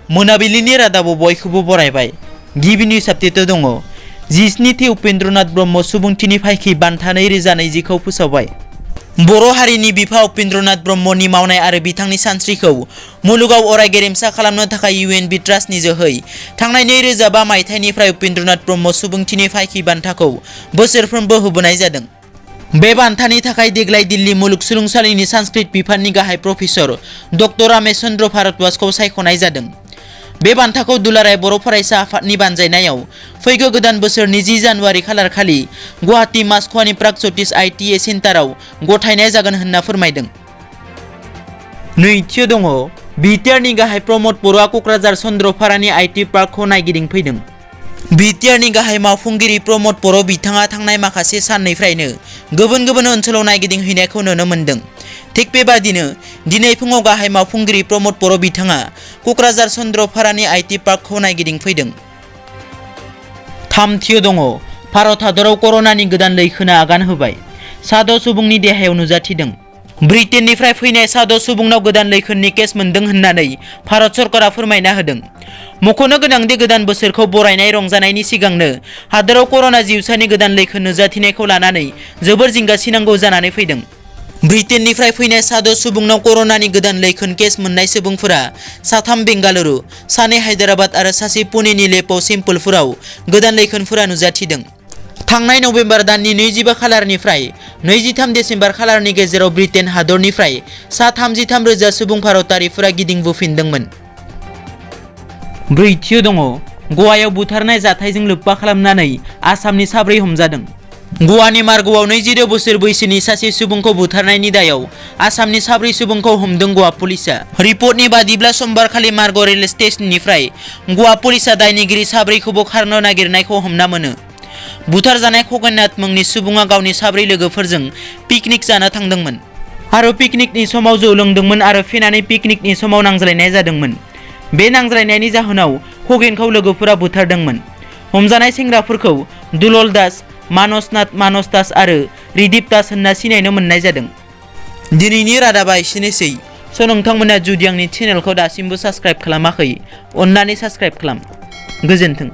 मोनाबिलिनि रादाबाव बयखौबो बरायबाय। गिबि निउस आपडेटआव दङ 17थि उपेन्द्रनाथ ब्रह्म सुबुंथिनि फायखि बान्था 2020खौ फोसावबाय। बर' हारिनि बिफा उपेन्द्रनाथ ब्रह्मनि मावनाय आरो बिथांनि सानस्रिखौ मुलुगाव अराय गेरेमसा खालामनो थाखाय UN ट्रास्टनि जोहै थांनाय 2005 मायथाइनिफ्राय उपेन्द्रनाथ ब्रह्म सुबुंथिनि फायखि बान्थाखौ बोसोरफ्रोमबो होबोनाय जादों। बे बान्थानि थाखाय देग्लाय दिल्ली मुलुगसोलोंसालिनि संस्कृत बिफाननि गाहाय प्रफेसर डक्टर रामेश चन्द्र भारद्वाजखौ सायख'नाय जादों। बे बान्थाखौ दुलाराय बर' फरायसा आफादनि बानजायनायाव फैगौ गोदान बोसोरनि 10 जानुवारि खालारखालि गुवाहाटी मासख'वानि प्रागज्यतिष ITA सेन्टाराव गथायनाय जागोन होनना फोरमायदों। नैथियाव दङ बिटिआरनि गाहाय प्रमद बर'आ क'क्राझार चन्द्रपारानि IT पार्कखौ नायगिदिंफैदों। बिटिआरनि गाहाय मावफुंगिरि प्रमद बर' बिथाङा थांनाय माखासे साननिफ्रायनो गुबुन गुबुन ओनसोलाव नायगिदिंहैनायखौ नुनो मोन्दों। थिग बेबादिनो दिनै फुङाव गाहाय मावफुंगिरि प्रमद बर' बिथाङा क'क्राझार चन्द्रपारानि IT पार्कखौ नायगिदिंफैदों। थामथियाव दङ भारत हादराव कर'नानि गोदान लैखोना आगान होबाय। साद' सुबुंनि देहायाव नुजाथिदों। ब्रिटेननिफ्राय फैनाय साद' सुबुंनाव गोदान लैखोननि केस मोनदों होननानै भारत सरकारा फोरमायना होदों। मख'नो गोनांदि गोदान बोसोरखौ बरायनाय रंजानायनि सिगांनो हादराव कर'ना जिउसानि गोदान लैखोन नुजाथिनायखौ लानानै जोबोर जिंगासिनांगौ जानानै फैदों। ब्रिटेननिफ्राय फैनाय साद' सुबुंनाव कर'नानि गोदान लैखोन केस मोननाय सुबुंफोरा साथाम बेंगालुरु, सानै हायद्राबाद आरो सासे पुनेनि लेप' सिम्पोलफोराव गोदान लैखोनफोरा नुजाथिदों। थांनाय नभेम्बर दाननि 25 खालारनिफ्राय 23 डिसेम्बर खालारनि गेजेराव ब्रिटेन हादरनिफ्राय सा 33,000 सुबुं भारतारिफोरा गिदिंबोफिनदोंमोन। ब्रैथियाव दङ गवायाव बुथारनाय जाथायजों लोब्बा खालामनानै आसामनि 4 हमजादों। गवानि मार्गआव 22 बोसोर बैसोनि सासे सुबुंखौ बुथारनायनि दायाव आसामनि 4 सुबुंखौ हमदों गवा पुलिसआ। रिपर्टनि बादिब्ला समबारखालि मार्ग रेल स्टेशननिफ्राय गवा पुलिसआ दायनिगिरि 4खौबो खारनो नागिरनायखौ हमना मोनो। बुथारजानाय खौरंनाथ मुंनि सुबुङा गावनि 4 लोगोफोरजों पिकनिक जानो थांदोंमोन आरो पिकनिकनि समाव जौ लोंदोंमोन आरो फेनानै पिकनिकनि समाव नांज्लायनाय जादोंमोन। बे नांज्लायनायनि जाहोनाव खौरंखौ लोगोफोरा बुथारदोंमोन। हमजानाय सेंग्राफोरखौ दुलल दास, मानस दास आरो रिदीप दास होनना सिनायनो मोननाय जादों। दिनैनि रादाबा एसेनोसै। नोंथांमोना जुदि आंनि चेनेलखौ दासिमबो साबस्क्राइब खालामाखै, अन्नानै साबस्क्राइब खालाम। गोजोन्थों।